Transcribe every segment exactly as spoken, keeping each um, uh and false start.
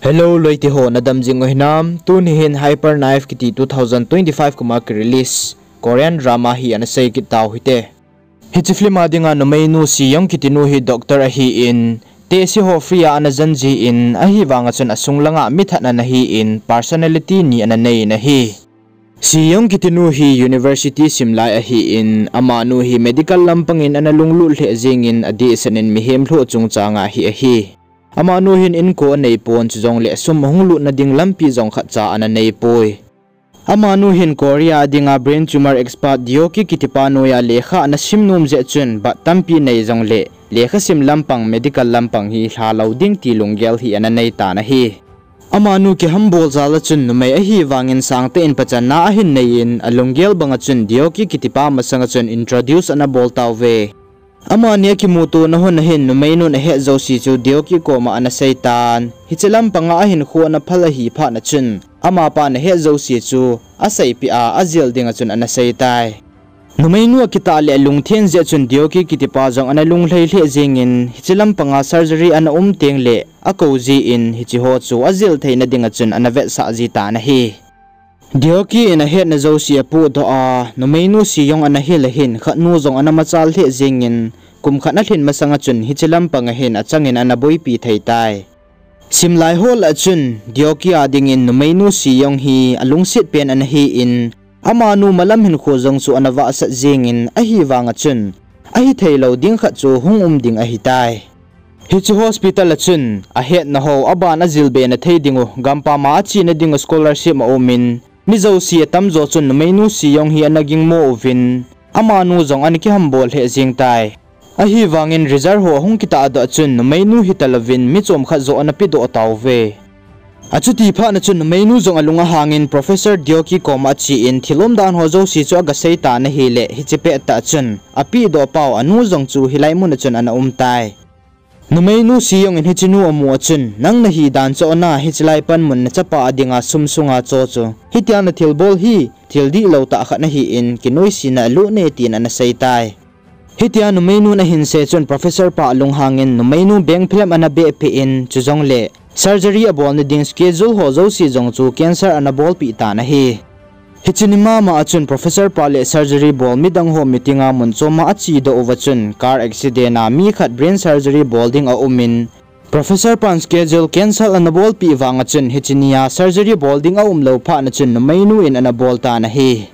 Hello, loite ho, nadam jing u hinam? Tuni hin Hyper Knife kiti two thousand twenty-five kum a ki release Korean drama hi ana sei kit tau hite. Hiche film a dinga numeinu Siyong kiti nu hi doctor ahin, test ho free a ana jen jin, ahivanga chun asung langa mi that ana hin, personality ni ana nei in ahi. Siyong kiti nu hi university sim lai ahin, amanu hi medical lampang in ana lunglut lheh jengin, adehset in mihem lhoh chungchang a hi ahi. Amanu hin inko anei pon, chujongle sum ahung lutna ding lampi jong khatcha ana nei poi. Amanu hin Korea a dinga brain tumor expert Deoki kitipa noiya lekha ana sim nom jeh chun, bat tampi nei jongle lekha sim lampang, medical lampang hi lha lou ding ti lunggel hi ana nei tan ahi. Amanu kihambol jal a chun numei ahivangin sangtah in pachatna ahin neiyin, alunggel banga chun Deoki kitipa masanga chun introduce ana bol tauve. Amani akimuto na hun ahin numeinun ahet jouse chu Deoki koma ana sei tan. Hiche lampanga ahinkho ana phal ahi phat na chun, amapan ahet jouse chu aseipeh a, ajil dinga chun ana sei tai. Numeinu akitah le alungthen jeh chun Deoki kitipa jong ana lunglhai lheh jengin, hiche lampanga surgery ana um tengle akou jin, hiche ho chu ajil theina dinga chun ana vetsah ji tan ahi. Deoki in ahetna jouse apohdoh a, numeinu Siyong ana hil ahin, khatnu jong ana machal lheh jengin, kum khat alhin masanga chun hiche lampanga hin achangin ana boipi thei tai. Sim lai ho lah a chun Deoki a dingin numeinu Siyong hi alungset pen ana hin, amanu malam hinkho jong chu ana vahsat jengin, ahivanga chun ahitheilou ding khat chu hung um ding ahitai. Hiche hospital a chun ahetna ho aban ajil be na thei dingu, gampam a achena dingu scholarship aumin, mi jouse atamjo chun numeinu Siyong hi ana gingmo uvin, amanu jong ana kihambol lheh jeng tai. Ahivangin result ho ahung kitahdoh a chun numeinu hitalouvin mi chomkhat joh ana pedoh tauve. Achuti phat na chun numeinu jong alung ahangin Professor Deoki koma achen thil umdan ho jouse chu agasei tan ahile, hiche pettah chun apedoh pau anu jong chu hilai mun a chun ana um tai. Numeinu Siyong in hichenu amu a chun, nang nahi dan chu ana, hichelai panmun nachapa a dinga sum sunga cho chu, hitia nathilbol hi thil dihlou tah khat nahin, kinoisena alut ne, tin ana sei tai. Hitia numeinun ahinsei chun Professor pa alunghangin numeinu bengphelem ana behpeh in, chujongle surgery abolna ding schedule ho jouse jong chu cancel ana bolpeh tan ahi. Hiche ni mama a chun Professor pa le surgery bol midang ho meeting a mun choma achedoh uva chun car accident a mi khat brain surgery bol ding aumin, Professor pan schedule cancel ana bolpeh vanga chun hiche nia surgery bol ding aumlou phat na chun numeinu in ana bol tan ahi.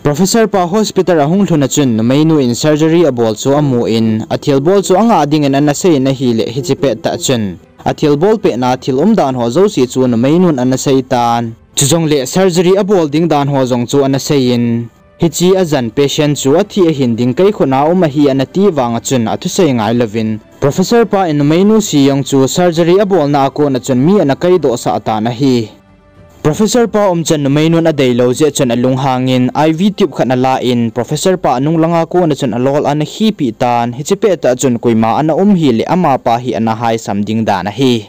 Professor pa hospital ahung lhun a chun numeinu in surgery abol chu amun, athilbol chu angah dingin ana seiyin ahile, hiche pettah chun athilbol petna thil umdan ho jouse chu numeinun ana sei tan. Chujongle surgery abol ding dan ho jong chu ana seiyin, hiche ajan patient chu athi ahin ding kei khut a um ahi ana ti vanga chun athusei ngailouvin, Professor pa in numeinu Siyong chu surgery abolna a kona chun mi ana kaidohsah tan ahi. Professor pa umchan numeinun adeilou jeh chun alunghangin I V tube khat ana lan, Professor pa nunglanga kona chun alol ana khipeh tan, hiche pettah chun koima ana um hile amapa hi ana haisam ding dan ahi.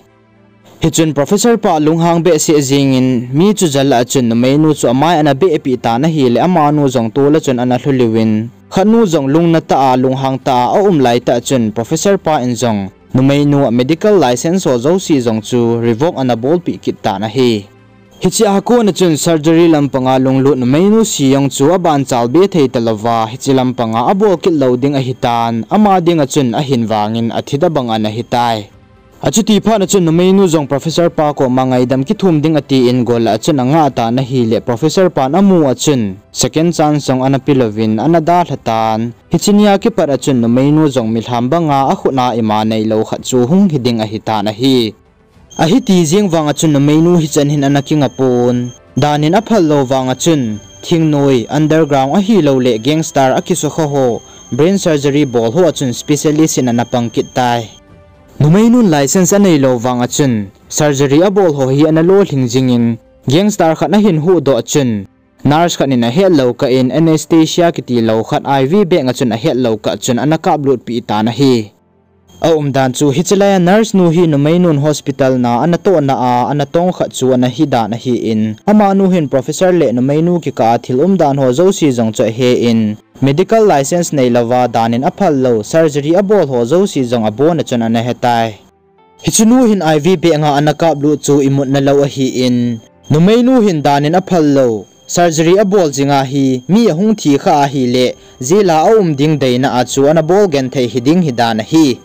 Hichun Professor pa lunghang behseh jengin mi chu jal a chun numeinu chu amai ana behpeh tan ahile amanu jong tol a chun ana lhuliuvin, khatnu jong lungnatah a lunghang tah a aum laitah chun Professor pa in jong numeinu a medical license ho jouse jong chu revoke ana bolpeh kit tan ahi. Hiche a kona chun surgery lampanga lunglut numeinu Siyong chu abanchalbe thei talouva, hiche lampanga abol kit lou ding ahitan, ama dinga chun ahin vangin athi tobang ana hitai. Achuti phat na chun numeinu jong Professor pa koma ngaidam kithum ding atin gol a chun angah tan ahile Professor pan amu a chun second chance jong ana pelouvin ana dalha tan. Hiche nia kipat a chun numeinu jong milham banga akhut a ima neilou khat chu hung hiding ahitan ahi. Ahiti jeng vanga chun numeinu hichan hin ana kinga pon. Danin aphal lou vanga chun thingnoi, underground ahiloule gangster akisukha ho, brain surgery bol ho a chun specialist in ana pang kit tai. Numeinun license aneilou vanga chun surgery abol ho hi ana lolhing jingin, gangster khat ahin huhdoh chun nurse khat in ahetlou kah in anesthesia kitilou khat I V bag a chun ahetlou kah chun ana kaplutpeh tan ahi. Aumdan chu hichelai a nurse nu hi numeinun hospital na anatohna a anatong khat chu ana hidan ahin, amanu hin Professor le numeinu kikah a thil umdan ho jouse jong chu ahen, medical license neilouva danin aphal lou surgery abol ho jouse jong abon a chun ana hetai. Hichenu hin I V beh nga ana kaplut chu imutna lou ahin, numeinu hin danin aphal lou surgery abol jinga hi mi ahung thi kha ahileh, jail a aum ding deina a chu ana bol genthei hiding hidan ahi.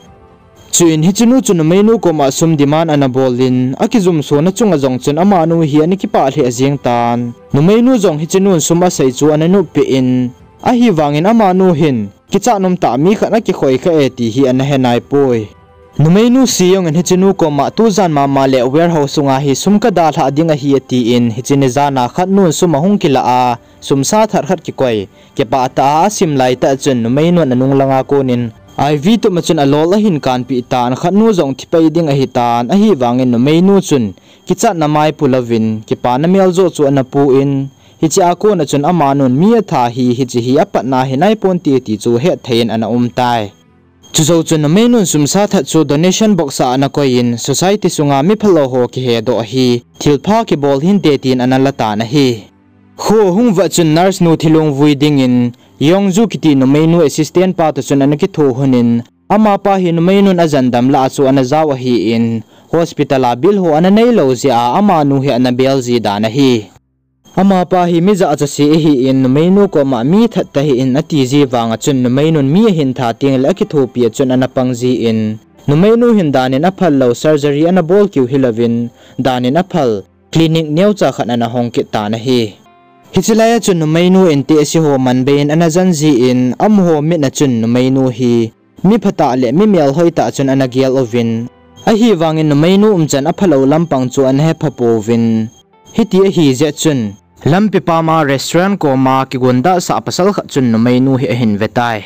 Chuin hichenu chu numeinu koma sum demand ana bolin, akijumsona chunga jong chun amanu hi ana kipah lheh jeng tan. Numeinu jong hichenun sum asei chu ana noppeh in, ahivangin amanu hin kichat nomtah mi khat akikhoi kha e ti hi ana he naipoi. Numeinu Siyong in hichenu koma tujan mama le warehouse sunga hi sum kadalhah ding ahi atin, hiche ni jana khatnun sum ahung kilah a, sumsa that khat kikoi, kipah tah a asim laitah chun numeinun anung langa konin I V tuma chun alol ahin kanpeh tan, khatnu jong thipai ding ahitan, ahivangin numeinu chun kichatna maipu louvin kipana meljoh chu ana pu in, hiche a kona chun amanun mi atha hi hiche hi apatna hi naiponte ti chu hetthei in ana umtai. Chujou chun numeinun sumsa that chu donation box a ana koiyin, society sunga miphalou ho kihedoh hi thilpha kibol hinte tin ana latan ahi. Kho ahung vah chun nurse nu thilung vui dingin Yongju kiti numeinu assistant pa toh chun ana kitho lhonin, amapa hi numeinun ajandam lah a chu ana jao ahin, hospital a bill ho ana neilou jeh a amanu hi ana bel ji dan ahi. Amapa hi mi jachat se ahin, numeinu koma mi that tahih in atiji vanga chun numeinun mi ahin tha tengleh akithopi a chun ana pang jin, numeinu hin danin aphal lou surgery ana bol keu hilouvin, danin aphal clinic neocha khat ana hong kit tan ahi. Hiche laia chun numeinu in tehse ho manbei in ana jan jin, amaho mit a chun numeinu hi mi phatah leh mi melhoi tah chun ana gel uvin, ahivangin numeinu umchan aphalou lampang chu ana hepha pouvin, hiti ahi jeh chun lampi pama restaurant koma kigundahsah pasal khat chun numeinu hi ahin vetai.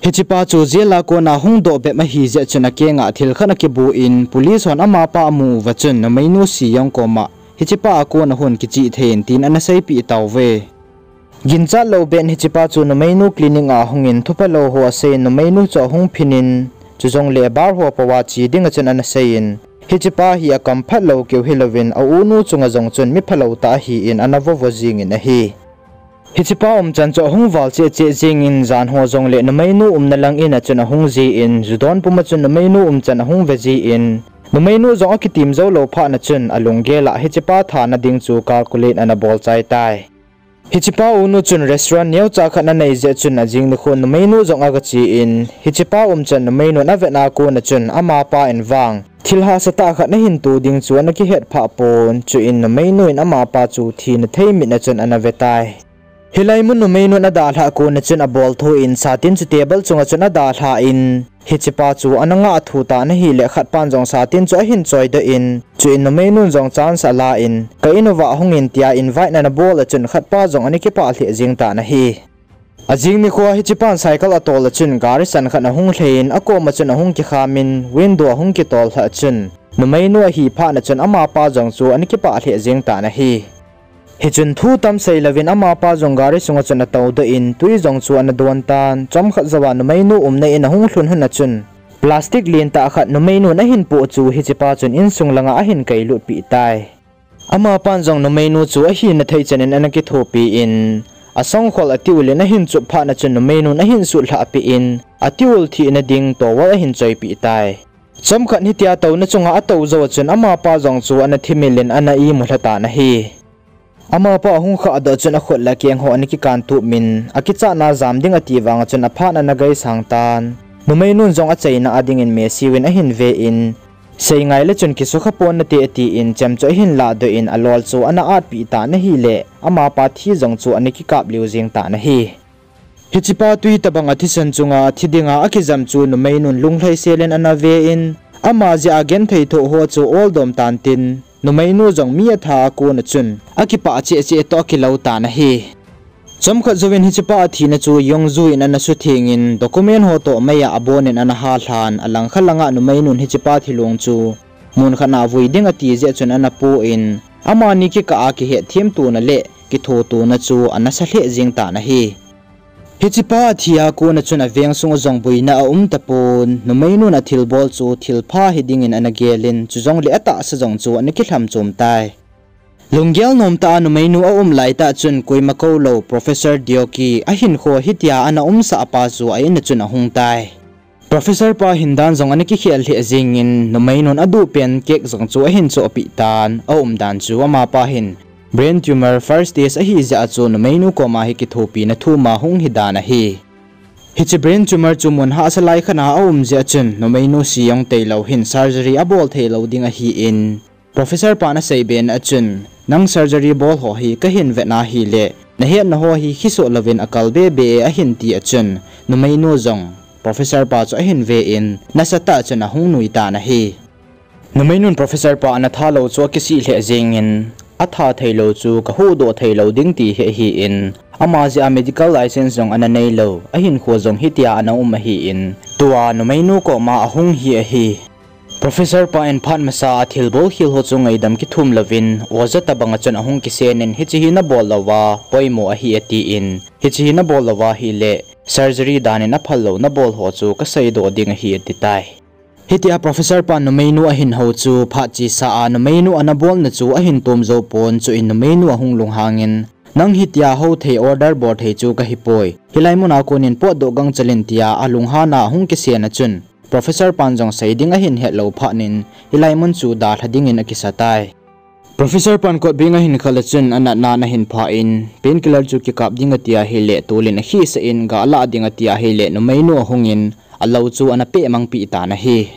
Hichepa chu jail a kona hungdoh bep ahi jeh chun akenga thil khat akibuin, police hon amapa amu uva chun numeinu Siyong koma hichepa a kona hung kichih thei in tin ana seipeh tauve. Ginchat lou beh in hichepa chu numeinu clinic a hungin thuphalou ho aseiyin numeinu chu ahung phinin, chujongle bar ho pouva che dinga chun ana seiyin, hichepa hi akam phatlou keu hilouvin a-unu chunga jong chun miphalou tah ahin ana vovo jingin ahi. Hichepa umchan chu ahung val cheh cheh jingin jan ho jongle numeinu umna lang in a chun ahung jin, ju don puma chun numeinu umchan ahung ve jin, numeinu jong akitim joulou phat a chun alunggel a hichepa thana ding chu calculate ana bol chai tai. Hichepa unu chun restaurant neocha khat anei jeh chun ajing nikho numeinu jong aga chen, hichepa umchan numeinun avetna kona chun amapa in vang thil hahsatah khat ahin to ding chu ana kihet phah pon, chuin numeinu in amapa chu thina thei mit a chun ana vetai. Hilai mun numeinun adalhah kona chun abolthu in satin chu table chunga chun adalhan, hichepa chu ana ngah thu tan ahileh khatpan jong satin chu ahin choidoh in, chuin numeinun jong chance alan, ka in uva hungin tia invite ana bol a chun khatpa jong ana kipah lheh jeng tan ahi. Ajing nikhoa hichepan cycle atol a chun gari san khat ahung lheiyin akoma chun ahung kikhamin window ahung kitol lhah chun numeinu ahi phat a chun amapa jong chu ana kipah lheh jeng tan ahi. Hichun thu tam seilouvin amapa jong gari sunga chun atoudoh in twi jong chu ana don tan, chomkhat jouva numeinu umna in ahung lhun lhon a chun plastic lentah khat numeinun ahin poh chu hichepa chun insung langa ahin kailutpeh tai. Amapan jong numeinu chu ahina thei chanin ana kithopi in, asongkhol atiul in ahin chup phat a chun numeinun ahin sutlhah peh in, atiul thihna ding towel ahin choipeh tai. Chomkhat hitia touna chunga atou jou a chun amapa jong chu ana thimil in ana imu lha tan ahi. Amapa ahung khahdoh chun akhut le akeng ho ana kikantup in, akichatna jam ding ati vanga chun aphat ana gaisang tan. Numeinun jong achaina a dingin mesiuvin ahin ve in, sei ngaile chun kisukha pon nate atin chem chu ahin lahdoh in alol chu ana atpeh tan ahileh amapa thi jong chu ana kikap lheh jeng tan ahi. Hichepa twi tobang athisan chunga thi dinga akijam chu numeinun lunglhai selin ana ve in, ama jeh a genthei thoh ho chu oldom tan tin, numeinu jong mi atha a kona chun akipah cheh cheh toh akilou tan ahi. Chomkhat jouvin hichepa athina chu Yongju in ana suthengin document ho toh meiya abonin ana halhan, alangkhat langa numeinun hichepa thilong chu munkhat a vui ding ati jeh chun ana pon, amani kikah a kihetthem tona leh kitho tona chu ana sa lheh jeng tan ahi. Hichepa athi a kona chun aveng sunga jong boina aum tapon, numeinun athilbol chu thilpha hidingin ana gelin, chujongle atahsa jong chu ana kilhamchom tai. Lunggel nomtah a numeinu aum laitah chun koima koulou Professor Deoki ahinkho hitia ana umsah pa chu a in a chun ahung tai. Professor pa hin dan jong ana kikhel lheh jengin, numeinun aduh pen cake jong chu ahin chohpeh tan, aumdan chu amapa hin brain tumor first stage ahi jeh a chu numeinu koma hi kithopina thum a hung hidan ahi. Hiche brain tumor chu mun hahsa lai khat a aum jeh a chun, numeinu si jong tailou hin surgery abol theilou ding ahin, Professor pan aseibe na a chun, nang surgery bol ho hi kahin vetna hile, nahetna ho hi khisoh louvin akal bebe e ahin ti a chun, numeinu jong Professor pa chu ahin ve in, nasatah chun ahung nui tan ahi. Numeinun Professor pa ana thalou chu akisih lheh jengin, atha theilou chu kahuhdoh theilou ding ti hi ahin, ama jeh a medical license jong ana neilou, ahinkho jong hitia ana um ahin, tua numeinu koma ahung hi ahi. Professor pa in phat masa a thilbol khel ho chu ngaidam kithum louvin, oja tobang a chun ahung kisen in, hiche hi nabol louva poimo ahi atin, hiche hi nabol louva hile, surgery dan in aphal lou nabol ho chu kaseidoh ding ahi atitai. Hitia Professor pan numeinu ahin hou chu phat chesa a numeinu ana bolna chu ahin tom jou pon, chuin numeinu ahung lunghangin, nang hitia hou thei order bol thei chu kahipoi. Hilai mun a konin potdoh gangchal in tia alunghan a ahung kisen a chun, Professor pan jong sei ding ahin hetlou phat in, hilai mun chu dalha dingin akisa tai. Professor pan kot beng ahin khal a chun anatna ahin pha in, painkiller chu kikap ding ati ahile, tolin akhisah in, ga alah ding ati ahile, numeinu ahungin, alou chu ana pehmangpeh tan ahi.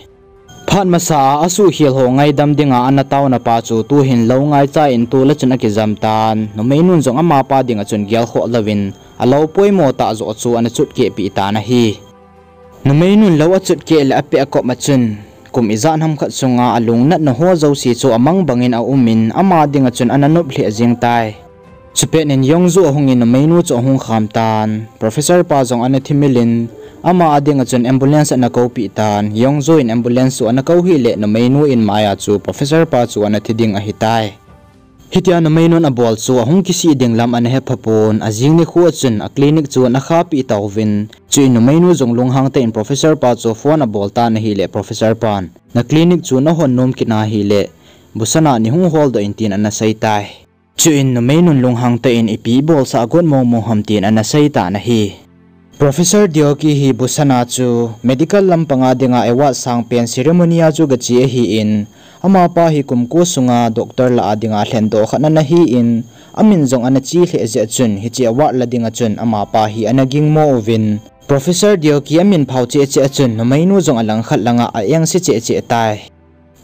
Phat masa a asuhkhel ho ngaidam dinga ana taona pa chu tuhin lou ngaicha in tol a chun akijam tan, numeinun jong amapa dinga chun gelkhoh louvin, alou poimo tah joh chu ana chutkehpeh tan ahi. Numeinun lou achutkeh le apeh akop a chun, kum ijat ham khat sunga alungnatna ho jouse chu amang bangin aumin, ama dinga chun ana nop lheh jeng tai. Chupet in Yongju ahungin numeinu chu ahung kham tan, Professor pa jong ana thimil in, ama a dinga chun ambulance ana koupeh tan, Yongju in ambulance chu ana kou hile, numeinu in maiya chu Professor pa chu ana thi ding ahitai. Hitia numeinun abol chu ahung kisih ding lam ana hepha pon, ajing nikho a chun aclinic chu ana khapeh tauvin, chuin numeinu jong lunghang tah in Professor pa chu phone abol tan ahile, Professor pan, na clinic chu nahon nom kit na hile, Busan a neihung holdoh in tin ana sei tai. Chuin numeinun lunghang tah in ipi ibolsah got mongmong ham tin ana sei tan ahi. Professor Deoki hi Busan a chu medical lampanga dinga award sangpen ceremony a chu gache ahin, amapa hi kum ko sunga doctor lah a dinga lhendoh khat ana hin, amin jong ana che lheh jeh chun hiche award la dinga chun amapa hi ana gingmo uvin, Professor Deoki amin phao cheh cheh a chun numeinu jong alangkhat langa a-engse cheh cheh tai.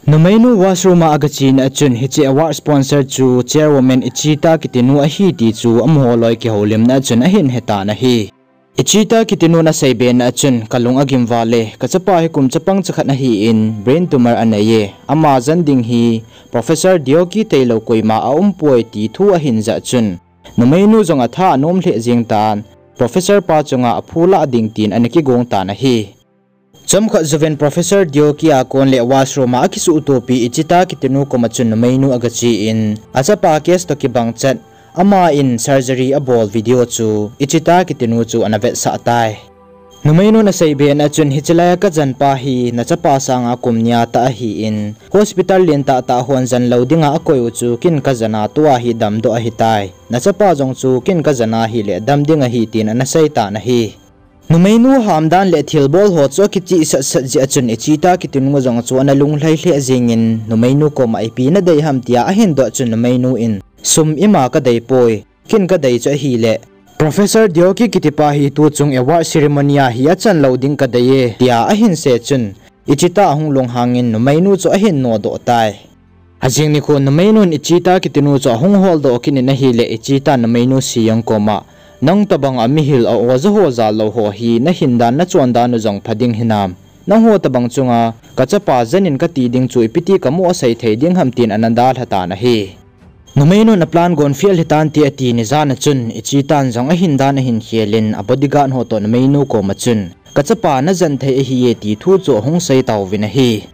Numeinu washroom a agachena a chun hiche award sponsor chu chairwoman Ichita kitinu ahi ti chu amaho loi kihoulimna a chun ahin hetan ahi. Ichita kitinun aseibe na a chun, kalung agim val e, kachapa hi kum chapang chakhat ahin, brain tumor anei e, ama jen ding hi Professor Deoki tailou koima aumpoi ti thu ahin jah chun, numeinu jong atha anom lheh jeng tan, Professor pa chunga aphu lah ding tin ana kigong tan ahi. Chomkhat jouvin Professor Deoki a kon le washroom a akisuhtopi Ichita kitinu koma chun numeinu agachen, achapa case toh kibang chet, ama in surgery abol video chu Ichita kitinu chu ana vetsah tai. Numeinun aseibe na a chun, hiche laiya kajenpa hi nachapa sanga kum ni a tah ahin, hospital lentah tah hon jenlou dinga akoi u chu kin kajen a, tua hi damdoh ahitai. Nachapa jong chu kin kajen a hile dam ding ahi tin ana sei tan ahi. Numeinu hamdan le thilbol ho chu akichihsat sat jeh a chun Ichita kitinu jong chu ana lunglhai lheh jengin, numeinu koma ipi nadei ham tia ahin doh chun numeinu in, sum ima kadeipoi, kin kadei chu ahile, Professor Deoki kitipa hi tuchung award ceremony a hi achan lou ding kadei e, tia ahin sei chun, Ichita ahung lunghangin numeinu chu ahin nodoh tai. Ajing nikho numeinun Ichita kitinu chu ahung holdoh kit in ahile, Ichita numeinu Siyong koma, nang tobanga mihil a oja ho jal lou ho hi nahin dan nachon dan u jong pha ding hinam? Nangho tobang chunga kachapa jen in kati ding chu ipiti kamu a sei thei ding ham tin ana dalha tan ahi. Numeinun aplan gon fiel hitan te ati nijan a chun, Ichitan jong ahin dan ahin khelin abodyguard ho toh numeinu koma chun, kachapa najen thei ahi e ti thu chu ahung sei tauvin ahi.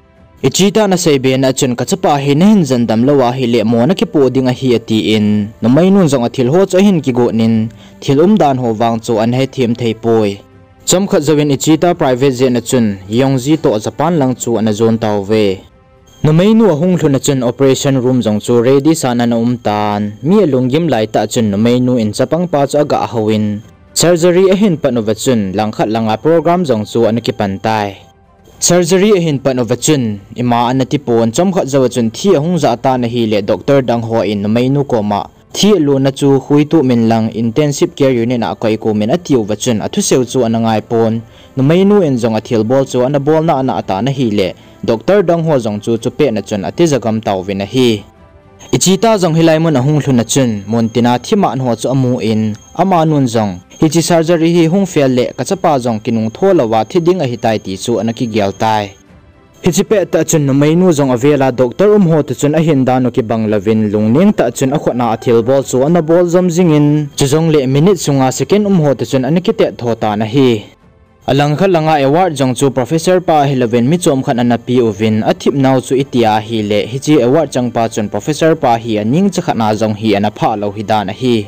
Ichitan aseibe na a chun, kachapa hi nahin jen damlou ahile mo nakipoh ding ahi atin, numeinun jong athil ho chu ahin kigon in, thil umdan ho vang chu ana hethem theipoi. Chomkhat jouvin Ichita private jet na chun, Yongji toh Japan lang chu ana jon tauve. Numeinu ahung lhun a chun operation room jong chu ready san ana um tan, mi alunggim laitah chun numeinu in chapangpa chu aga houin, surgery ahin pat uva chun langkhat langa program jong chu ana kipan tai. Surgery ahin pan uva chun, ima ana tipon, chomkhat jou a chun thi ahung jah tan ahile, doctor dang hon numeinu koma thi alona chu khuitup in lang intensive care unit a koi kum in ati uva chun, athusei u chu ana ngaipon. Numeinu in jong athilbol chu ana bolna ana atan ahile, doctor dang ho jong chu chupet na chun atija gam tauvin ahi. Ichida jong hilai mun ahung lhun a chun, muntina thiman ho chu amun, amanun jong, hiche surgery hi hung fail le kachapa jong kinung tho louva thi ding ahitai ti chu ana kigel tai. Hiche pettah chun numeinu jong avela doctor um ho toh chun ahin dan u kibang louvin lungneng tah chun akhut a athilbol chu ana bol jom jingin, chujongle minute sunga second um ho toh chun ana kitet tho tan ahi. Alangkhat langa award jong chu professor pa ahilouvin mi chomkhat ana pe uvin, athipnau chu itia ahile, hiche award changpa chun professor pa hi aningcha khat a jong hi ana phah lou hidan ahi.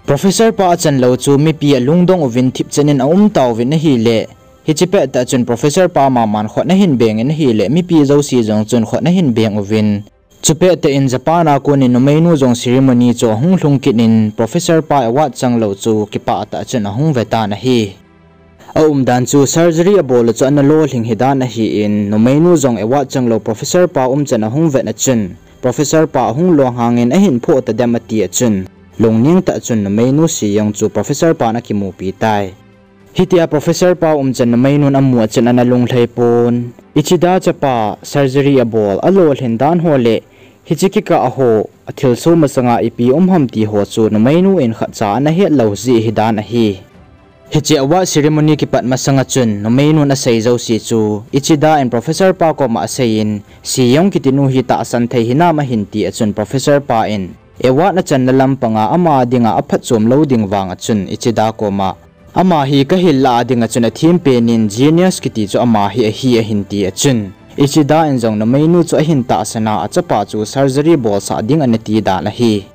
Professor pa achan lou chu mipi alungdong uvin thipchen in aum tauvin ahile, hiche pettah chun professor pa maman khut ahin beng in ahile, mipi jouse jong chun khut ahin beng uvin, chupettah in Japan a kon in numeinu jong ceremony chu ahung lhung kit in professor pa award chang lou chu kipah tah chun ahung vetan ahi. Aumdan chu surgery abol u chu ana lolhing hidan ahin, numeinu jong award chang lou professor pa umchan ahung vet a chun, professor pa ahung longhang in ahin phoh tadem ati a chun, lungneng tah chun numeinu Siyong chu professor pan akimupi tai. Hitia professor pa umchan numeinun amu a chun ana lunglhai pon. Ichida chapa surgery abol, alolhin dan ho le, hiche kikah ho, athilsoh masanga ipi um ham ti ho chu numeinu in khatcha ana het lou jeh hidan ahi. Hiche award ceremony kipat masanga chun numeinun asei jouse chu Ichida in professor pa koma aseiyin, Siyong kitinu hi tahsan thei hinam ahin ti a chun professor pa in award achanna lampanga ama dinga aphatchom lou ding vang a chun Ichida koma, ama hi kahil lah a dinga chun athem pen in genius kiti chu ama hi ahi ahin ti a chun, Ichida in jong numeinu chu ahin tahsan a, achapa chu surgery bolsah ding ana ti dan ahi.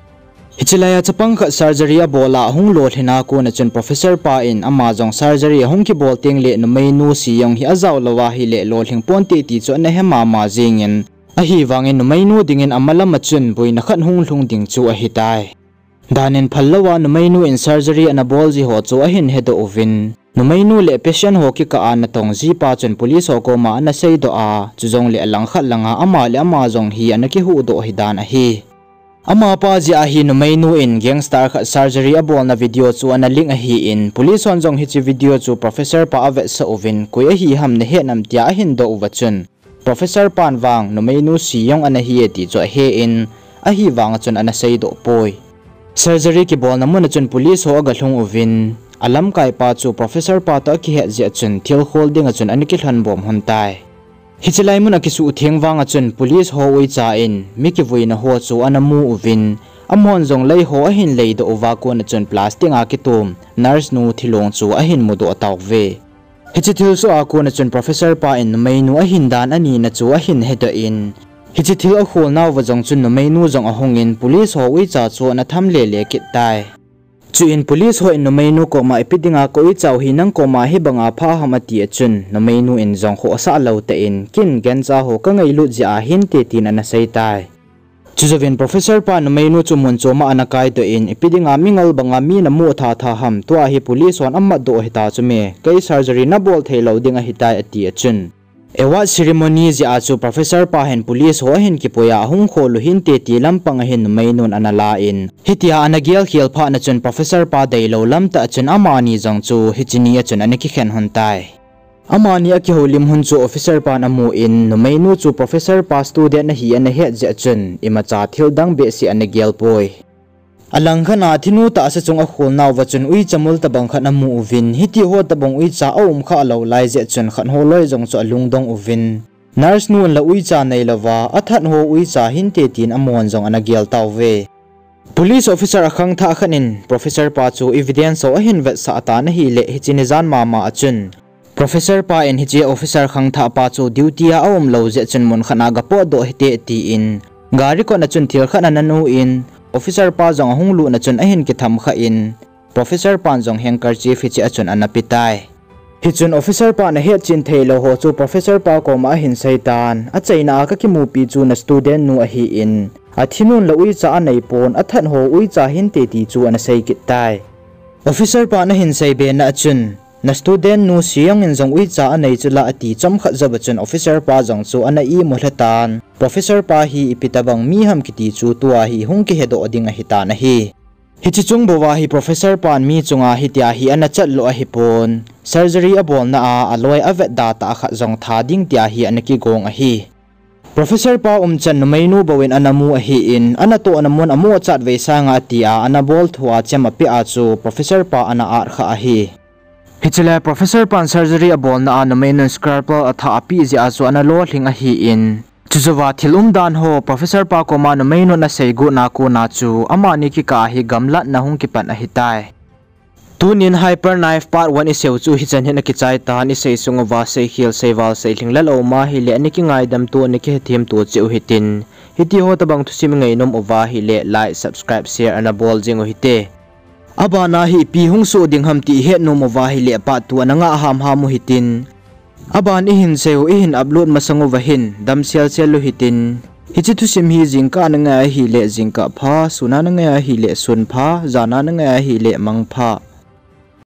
Hiche laiya chapang khat surgery abol a ahung lolhin a kon a chun professor pa in ama jong surgery ahung kibol tengle numeinu Siyong hi ajao lou ahile lolhing ponte ti chu ana he mama jingin, ahivangin numeinu dingin amalam a chun boina khat hung lhung ding chu ahitai. Dan in phal louva numeinu in surgery ana bol ji ho chu ahin hedoh uvin, numeinu le patient ho kikah a natong jipa chun police ho koma ana seidoh a, chujongle alangkhat langa ama le ama jong hi ana kihuhdoh hidan ahi. Amapa jeh a hi numeinu in gangster khat surgery abolna video chu ana leak ahin, police hon jong hiche video chu professor pa avetsah uvin, koi ahi ham nahet nam tia ahin doh uva chun, professor pan vang numeinu Siyong ana hi e ti chu ahen, ahivanga chun ana seidoh poi. Surgery kibolna mun a chun police ho aga lhung uvin, alamkaipa chu professor pa toh akihet jeh a chun thil khol dinga chun ana kilhonbom lhon tai. Hiche lai mun akisuhtheng vang a chun police ho uicha in mi kivuina ho chu ana mu uvin, amahon jong lei ho ahin leidoh uva kon a chun plastic a kitom nurse nu thilong chu ahin mudoh tauve. Hiche thilsoh a kon a chun professor pa in numeinu ahin dan anina chu ahin hedoh in, hiche thil akholnauva jong chun numeinu jong ahungin police ho uicha chu ana tham lele kit tai. Chuin police ho in numeinu koma ipi dinga ka uicha u hi nang koma hibanga phah ham ati a chun, numeinu in jong khohsah lou tah in, ken gancha ho kangailut jeh a hinte tin ana sei tai. Chujouvin professor pa numeinu chu mun choma ana kaidoh in, ipi dinga mingol banga mi namu thatha ham, tua hi police hon amatdoh hita chu me, kei surgery nabol theilou ding ahitai ati a chun, award ceremony jeh a chu professor pa hin police ho ahin kipui a ahung khol u hinte ti lampang a hin numeinun ana la in, hitia ana gelkhel phat na chun professor pa deilou lamtah a chun amani jong chu hiche ni a chun ana kikhen lhon tai. Amani akihoulim lhon chu officer pan amun, numeinu chu professor pa student ahi ana het jeh a chun imacha thildang behseh ana gelpoi. Alangkhat a thinu tahsa chung akholnauva chun uicha mul tobang khat amu uvin, hitiho tobang uicha aumkhah lou lai jeh chun khat ho loi jong chu alungdong uvin, nurse nun la uicha neilouva, athat ho uicha hinte tin amahon jong ana gel tauve. Police officer akhangthah khat in professor pa chu evidence ho ahin vetsah tan ahileh hiche ni jan mama a chun, professor pa in hiche officer khangthah pa chu duty a aumlou jeh chun mun khat a gapotdoh hite tin, gari kot na chun thil khat ana nun, officer pa jong ahung lut na chun ahin kitham khan, professor pan jong handkerchief hiche a chun ana petai. Hichun officer pan ahetchen theilou ho chu professor pa koma ahin seitan, achaina a kakimupi chu na student nu ahin, athinun la uicha aneipon, athat ho uicha hinte ti chu ana seikit tai. Officer pan ahin seibe na a chun, Na student nu Siyong in jong uicha anei chu la ati chomkhat jouva chun officer pa jong chu ana imu lheh tan. Professor pa hi ipi tabang mi ham kiti chu tua hi hung kihedoh ding ahitan ahi. Hiche chung bouva hi professor pan mi chunga hitia hi ana chat lou ahipon. Surgery abolna a aloi avetda tah khat jong tha ding tia hi ana kigong ahi. Professor pa umchan numeinu bouvin ana mu ahin, ana tohna mun amu achat vei sanga tia ana bol thua chem apeh a chu professor pa ana at kha ahi. Hichele professor pan surgery abolna a numeinun scalpel athah apeh jeh a chu ana lolhing ahin. Chujouva thil umdan ho professor pa koma numeinun asei gotna kona chu amani kikah a hi gamlatna hung kipan ahitai. Tunin Hyper Knife Part one iseiu chu hichan hin akichai tan, isei sung uva seikhel seival seilhing lel aum ahile ana kingaidam to, ana kihethem to cheh u hitin. Hitiho tobang thusim ingainom uva ahile like, subscribe, share ana bol jing u hite. Abana hi ipi hung soh ding ham ti ihet nom uva ahile part two ana ngah hamham u hitin. Aban ihin seiu ihin upload masang uva hin damselsel u hitin. Hiche thusim hi jingkah nangai ahile jingkah pha, suna nangai ahile sun pha, jana nangai ahile mang pha.